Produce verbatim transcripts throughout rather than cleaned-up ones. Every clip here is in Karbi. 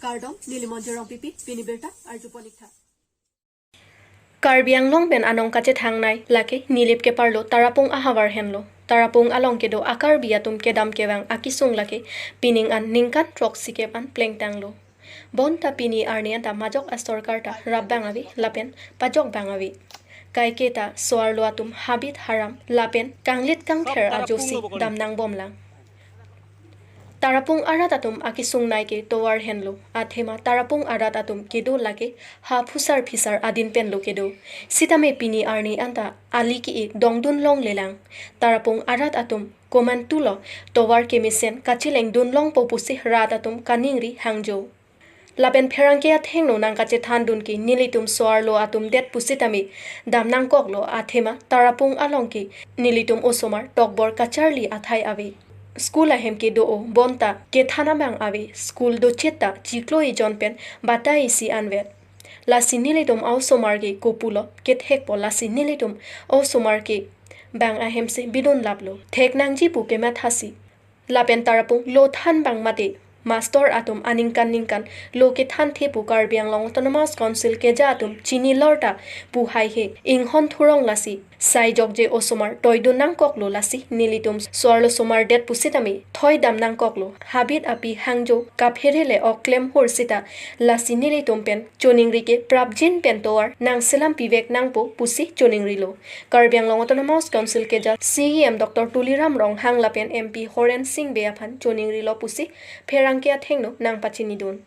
Kardom, neli Monjir Rongpipi, pini birta arjupon ik tha. Karbi Anglong pen anong kachethangnei lake Nilip keparlo Tarapung ahavar henlo. Tarapung along kedo a-Karbi atum kedam kevang akesung lake pining an ningkan throksikep an plengtanglo. Bonta pini arni anta majok asorkar ta rap bang ave lapen pajok bang ave. Kaike ta so-arlo atum habit haram lapen kanglit kangther ajoksi dam nangbomlang. Tarapung arat atum akesung nei ke tovar henlo, athema Tarapung arat atum kedo lake ha phusar phisar adin penlo kedo. Sitame pini arni anta ali ke-e dongdun longlelang. Tarapung arat atum komantulo tovar kemesen kachelengdun longpo pusi rat atum kaningri hangjo. Lapen pherangke athengno nangkachethandun ke nelitum so-arlo atum det pusitame dam nangkoklo, athema Tarapung along ke nelitum osomar tokbor kacharli athai ave. School ahem kedo-o bonta kethan abang ave, school dochet ta chiklo ejon pen batai isi anvet. Lasi nelitum a-osomar ke kopulo kethekpo, lasi nelitum a-osomar ke bang ahemsi bidun laplo. Thek nangji pu kemathasi. Lapen Tarapung lo than bang mate mastor atum aningkan ningkan lo kethan the pu Karbi Anglong Autonomous Council keja atum chini lor ta pu haihe inghon thurong, lasi sai jokje osomar toidun nangkoklo, lasi nelitum so-arlo somar det pusitame thoidam nangkoklo. Habit api hangjo kaphere le ok klem hur sita, lasi nelitum pen choningri ke prapjin pen tovar nangselam pivek nangpo pusi choningrilo. Karbi Anglong Autonomous Council keja C E M Doctor Tuliram Ronghang lapen M P Horen Sing Bey aphan choningrilo pusi pherangke athengno nangpachinidun.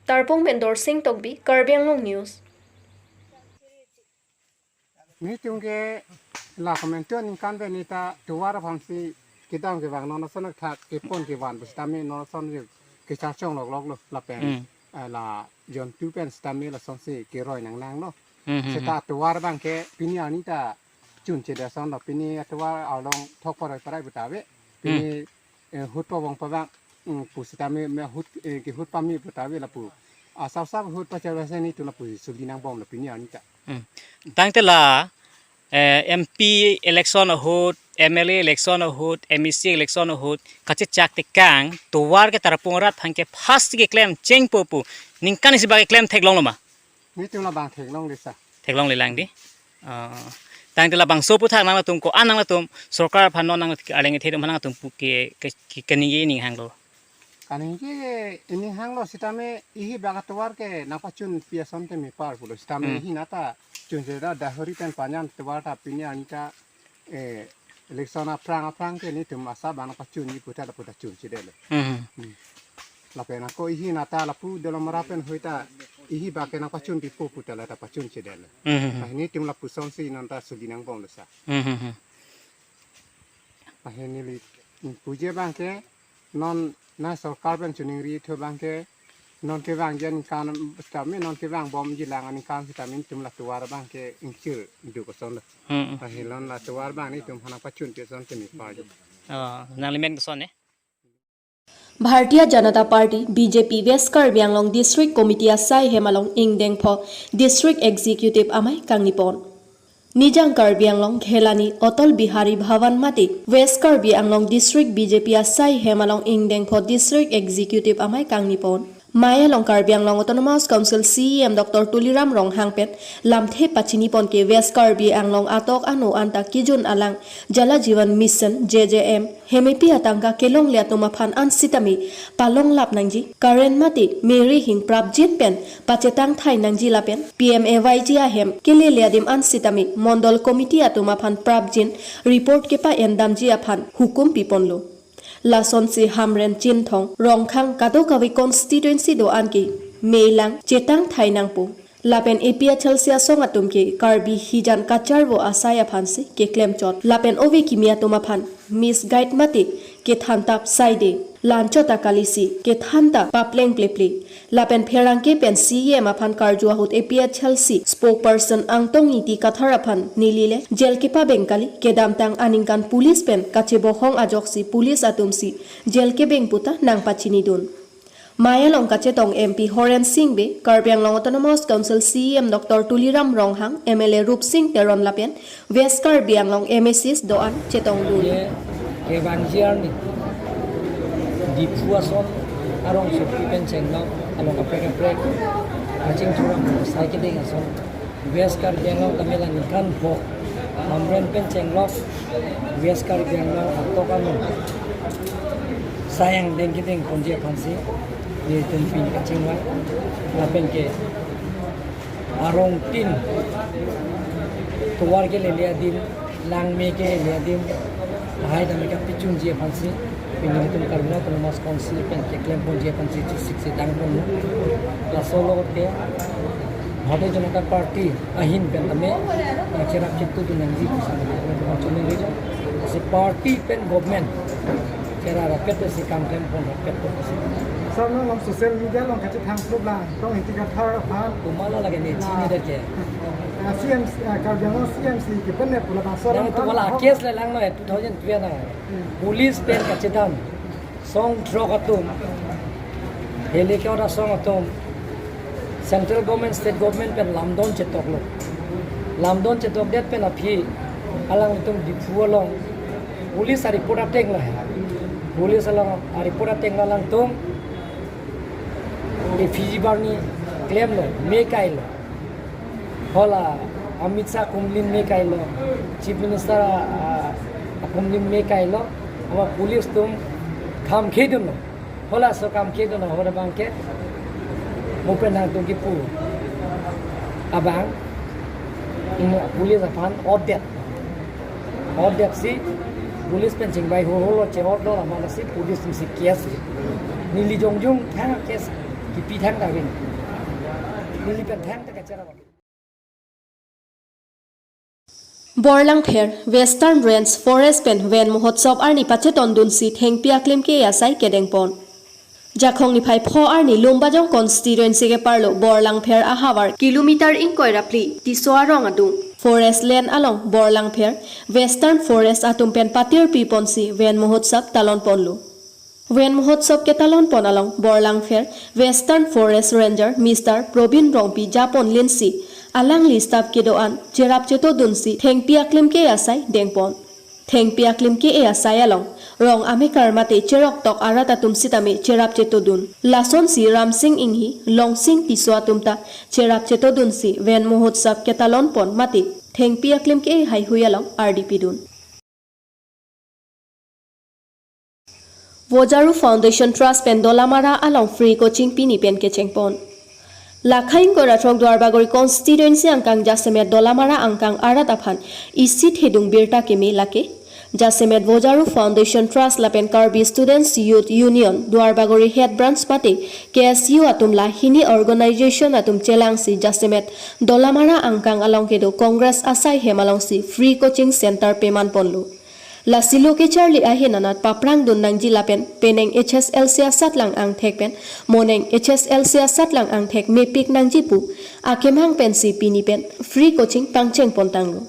Tarapung pen Dorsing Tokbi, Karbi Anglong News. Nelitum ke la komantu aningkan pen neta tovar aphansi kedam kevang non ason thak kepon kevan pusitame non ason kecharchong lokloklo lapen, hmm, eh, la jontu pen sitame lasonsi keroi nangnanglo. Hmm, hmm, seta hmm. Tovar abang ke pini arni ta chunchedet asonlo, pini atovar along thok paroi parai puta ave. Pini, hmm, eh, hut pavong pavang, mm, pusitame me hut, eh, kehut pame puta ave lapu. Asap sap hut pachar basa nelitum lapu suli nangbomlo pini arni ta. Hmm. Tangte la, eh, M P election ahut, M L A election ahut, M A C election ahut, kachechak tekang, tovar ke Tarapung arat aphan ke first keklem chengpo pu ningkan isi bak keklem theklonglo ma? Nelitum labang theklongle sa. Theklonglelang dei. Ah, tangte labangso aphuthak nangtum ko-an nangtum sorkar aphan non nang arleng kethe atum aphan nangtum pu ke, ke, ke, kaningje ning hanglo. Kaningje ning hanglo sitame ihi bak atovar ke nangpachunpi ason tame par pulo sitame, hmm, ihi nata chunche da dahori pen panjan tovar ta pini arni ta, eh, election aphrang aphrang ke nelitum asap abang nangpachunji puta lapu ta chunchedetlo. Hmm. Hmm. Lapen ako ihi nata lapu Dolamara pen hoi ta ihi bak ke nangpachunpipo puta la ta pachunchedetlo. Hmm, hmm, hmm. Pahini nelitum lapusonsi non ta suli nangbomlo sa. Hmm, hmm, hmm. Pahini neli, mm, puji abang ke non na sorkar pen choningri thu abang ke non kevangji aningkan sitame non kevangbomji lang aningkan sitame nelitum la tovar abang ke ingchir duk asonlo. Hmm. Pahini non la tovar abang nelitum aphan nangpachunpi ason tame parji. Oh, nangli men koson ne? Bharatiya Janata Party, B J P, West Karbi Anglong District Committee asai hem along ingdeng pho District Executive amei kangnipon. Nijang Karbi Anglong Ghelani Atal Bihari Bhavan mate West Karbi Anglong District B J P asai hem along ingdeng pho District Executive amei kangnipon. Mei along Karbi Anglong Autonomous Council C E M Doctor Tuliram Ronghang pen lamthe pachinipon ke West Karbi Anglong atok ano anta kejun alang Jal Jeevan Mission, J J M, hemepi atangka kelongle atum aphan an sitame palonglap nangji, current mate meri hing prapjin pen pachetang thai nangji lapen P M A Y G ahem kelele adim an sitame Mondol Committee atum aphan prapjin report kepa-endamji aphan hukum piponlo. Lasonsi Hamren Chinthong, Rongkhang kadokave constituency do-an ke meilang chetang thai nangpo. Lapen A P H L C asong atum ke Karbi hijan kacharvo asai aphansi keklemchot. Lapen ove kimi atum aphan misguide mate kethan tap saide. Lanchot akalisi kethan ta papleng pleple. Lapen pherangke pen C E M aphan karju ahut A P H L C spokesperson Angtong Ingti Kathar aphan nelile jail kepabeng kali, kedamtang aningkan police pen kachebohong ajoksi police atumsi jail kebeng puta nangpachinidun. Mei along kachetong M P Horen Sing Bey, Karbi Anglong Autonomous Council C E M Doctor Tuliram Ronghang, M L A Rupsing Teron lapen West Karbi Anglong M A Cs do-an chetongdun. Ye kevangji arni Diphu ason arongsopi pen chenglong Along kaprek kaprek kachingthur amoso kedeng ason West Karbi Anglong tame la ningkan pho Hamren pen chenglok West Karbi Anglong atok ano sai angdeng kedeng ponji aphansi nelitum pini kachingvai. Lapen ke arong tin tovar kelele adim, langme kelele adim lahai tame kapachunji aphansi pini nelitum Karbi Anglong Autonomous Council pen keklem ponji aphansi chesik sedang ponlo. Laso alogot ke Bharatiya Janata Party ahin pen tame cherap chetudun nangji pusi nelitum choningri. Lasi party pen government cherap rapet si kam klem pon rapet pusi. Sir, non along social media along kachethang klublang, tong Ingti Kathar aphan. Kumala lake ne chini deke. Ah, C M C, ah, Karbi Anglong C M C kepen ne pula bang sir. Nangtum hala case le lang noi two thousand twelve na. Hmm. Police pen kachedam. Song throk atum. Helicopter asong atum. Central government, state government pen lamdon chetoklo. Lamdon chetokdet pen aphi alangtum Diphu along police a-report ateng lo he. Police along a-report ateng lo alangtum. Effigy barni klemlo, me kailo. Hala Amit Shah akumlin me kailo, Chief Minister a, a, akumlin me kailo, ama police atum kam khedunlo. Halaso kam khedun ahut abang ke, mo pen nangtum kipu abang, imo police aphan order. Order si police pen chingvai ho ho lo che-order amat si police atum si case. Neli jongjong thang case kipi thangta ring. Neli pen thangta kacherap. Borlangpher Western Range Forest pen Ven Mahotsav arni pachetondunsi thengpi aklim ke-e asai kedengpon. Jakhong niphai pho arni Lumbajong constituency keparlo Borlangpher ahavar kilometer ingkoi ra phli Tisso arong adung Forest Land along Borlangpher Western Forest atum pen patirpiponsi Ven Mahotsav talonponlo. Ven Mahotsav ketalonpon along Borlangpher Western Forest Ranger Mister Probin Rongpi japon linsi alangli staff kedo-an cherap chetodunsi thengpi aklim ke-e asai dengpon. Thengpi aklim ke-e asai along rong amekar mate cheroktok arat atum sitame cherap chetodun. Lasonsi Ramsing Inghi, Longsing Tisso atum ta cherap chetodunsi Ven Mahotsav ketalonpon mate thengpi aklim ke-e haihui along ardi pidun. Vojaru Foundation Trust pen Dolamara along free coaching pini pen kechengpon. Lakha ingkoi ra throk Duarbagori constituency angkang jasemet Dolamara angkang arat aphan isi thedung birta keme lake. Jasemet Vojaru Foundation Trust lapen Karbi Students Youth Union Duarbagori Head Branch mate K S U atum la hini organization atum chelangsi jasemet Dolamara angkang along kedo Congress asai hem alongsi free coaching center pemanponlo. Lasi lo kecharli ahin anat paprangdun nangji lapen penang H S L C asatlang angthek pen monang H S L C asatlang angthek mepik nangji pu akemang pensi pini pen free coaching pangchengpontanglo.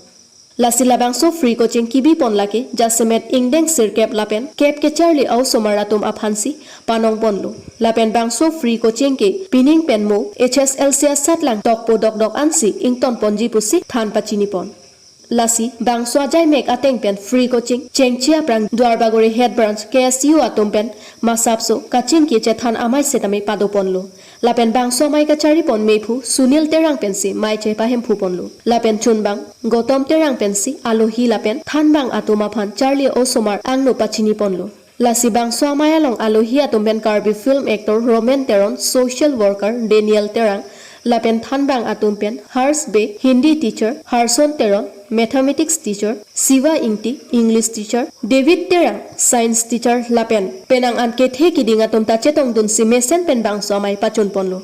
Lasi labangso free coaching kibipon lake jasemet ingdeng sirkep lapen kep kecharli a-osomar atum aphansi panongponlo. Lapen bangso free coaching ke pining pen mo H S L C asatlang tokpo dokdok ansi ingtonponji pusi than pachinipon. Lasi bangso ajaimek ateng pen free coaching chengche aphrang Duarbagori Head Branch K S U atum pen masapso kachingki chethan amei setame padoponlo. Lapen bangso amei kacharipon mephu Sunil Terang pensi mei chepahemphuponlo. Lapen chunbang Gautam Terang pensi alohi lapen thanbang atum aphan charli osomar angno pachiniponlo. Lasi bangso amei along alohi atum pen Karbi film actor Roman Teron, social worker Daniel Terang, lapen thanbang atum pen Harsh Bey, Hindi teacher, Harson Teron, mathematics teacher, Siva Ingti, English teacher, David Terang, science teacher, lapen penang an kethe kiding atum ta chetongdunsi mesen pen bangso amei pachunponlo.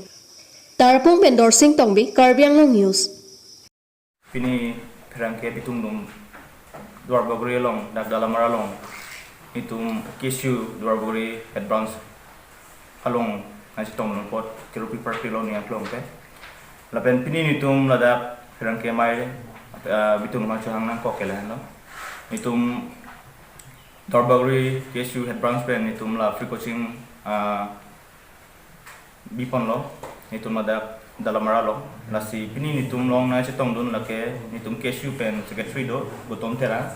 Tarapung pen Dorsing Tongbi, Karbi Anglong News. Pini pherangke pitungdung Duarbagori along, dak Dalamara along, itum K S U Duarbagori Head Branch along nangchetongdun apot kerupi party lo ni aklong ke. Lapen pini nitum ladak pherangke amei, ah, bitung ma chehang nangkok ke lahenlo. Nitum Duarbagori K S U Head Branch pen nitum la free coaching, ah, biponlo, nitum ladak Dalamara along. Lasi pini nitum along nangchetongdun lake nitum K S U pen secretary do, Gautam Terang.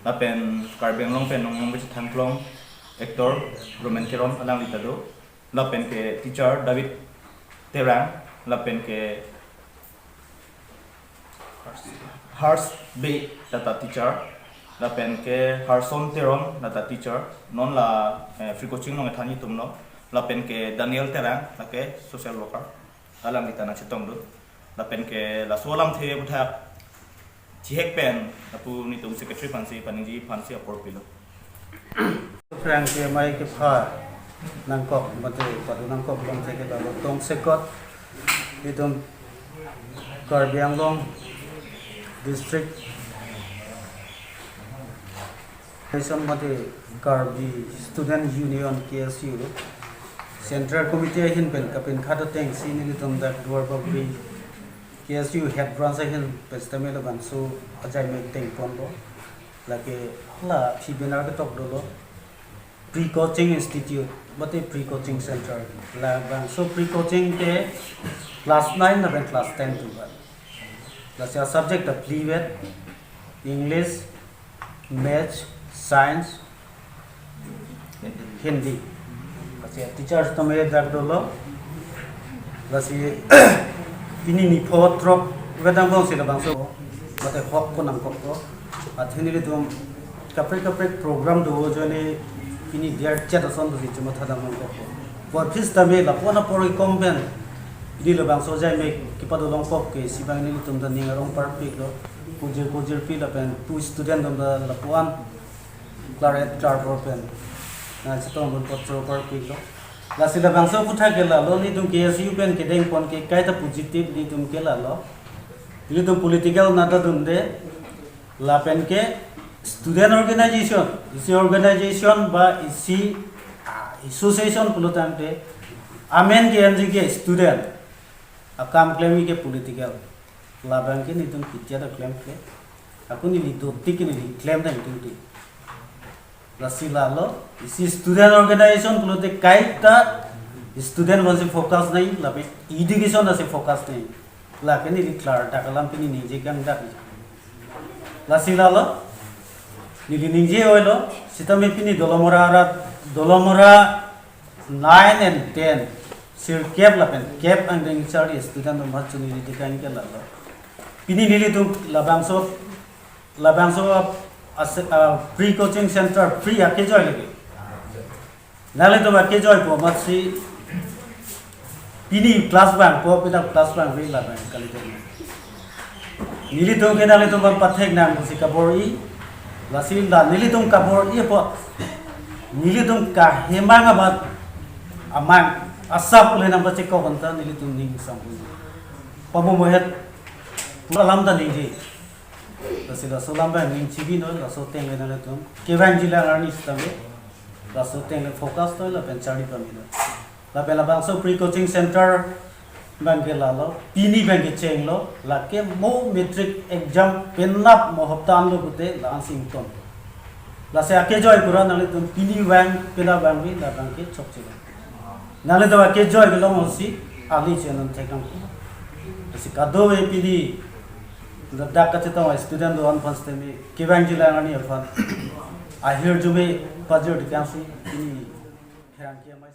Lapen Karbi Anglong pen nongnong kachethangklong actor Roman Teron alangli ta do. Lapen ke teacher David Terang, lapen ke Harsh Bey, lata teacher, lapen ke Harson Teron, lata teacher, non la eh, free coaching along kethan atum lo, lapen ke Daniel Terang, lake social worker, alangli ta nangchetongdun, lapen ke laso alamthe aputhak chihek pen lapu netum secretary aphansi, paningje aphansi apor pilo. Pherangke amei kepha nangkok mate padu nangkok along thek ke lalo tongsekot itum Karbi Anglong District Association mate Karbi Student Union, K S U, Central Committee ahin pen kapinkhat atengsi nelitum dak Duarbagori K S U Head Branch ahin pen sitame labangso ajaimek tengponlo. Lake la aphi banner ketok dolo, Pre-Coaching Institute mate Pre-Coaching Center. Labangso pre-coaching ke class nine lapen class ten atum aphan. Lasi asubject ta phli vet, English, Maths, Science, Hindi. Lasi teachers tame dak dolo. Lasi pini nipho throk vet angbong si labangso mate hok ko nangkokpo. Athe nelitum kaprek kaprek program do ajoine pini der chet ason dosi chuma thadam nangkokpo. Puvoiphit sitame lapu-an apor kekom pen pini labangso ajaimek kepado longkok ke isi abang nelitum ta ning arong parpiklo. Kujir kujirpi lapen pu student atum ta lapu-an klar-et klarpor pen nangchetongdun apot choro parpiklo. Lasi labangso aputhak ke lalo, nelitum K S U pen kedengpon ke kaita positive nelitum ke lalo. Nelitum political nata dunde, lapen ke student organization, isi organization ba isi ah, association pulo tangte amen ke M G ke student, akam klem ke political. Labang ke nelitum kitia ta klemkle. Ako neli dotik ke neli klemdam tingti. Lasi lalo, isi student organization pulote kaita student aphansi focus nangji, lapen education asi focus nangji. Lake neli klardak alam pini ningje kangdak. Lasi lalo, neli ningje oilo, sitame pini Dolamara arat, Dolamara nine and ten, sirkep lapen kep angdeng charli student atum aphan chunili dikang ke lalo. Pini nelitum labangso, labangso as, ah, pre-coaching center pre akejoi lagi. Nanglitum akejoipo amatsi pini class vangpo, pini class vangve labang kalidet. Nelitum ke nanglitum aphan pathek nangsi kabor-i, lasi la nelitum kabor-i apot nelitum kahemang amat amang asap ule nangpachekok anta nelitum ning sampun pamomohet alam ta ningje. Lasi laso alam abang ning chibi noi, laso ateng le nanglitum kevangjilang arni sitame laso ateng le focus noi lapen charli pame noi. Lapen labangso pre-coaching center abang ke lalo, pini abang ke chenglo, lake mo matric exam penap mo hopta anlo pute la-an si ington. Lasi akejoi pura nanglitum pini vang pela vangve labang ke chokchelo. Nanglitum akejoi kelong osi ali chenon thekang. Lasi kadokave pini ladak kachetong student do-an aphan sitame kevangjilang arni aphan ahirjume pajir dikangsi pini pherangke amei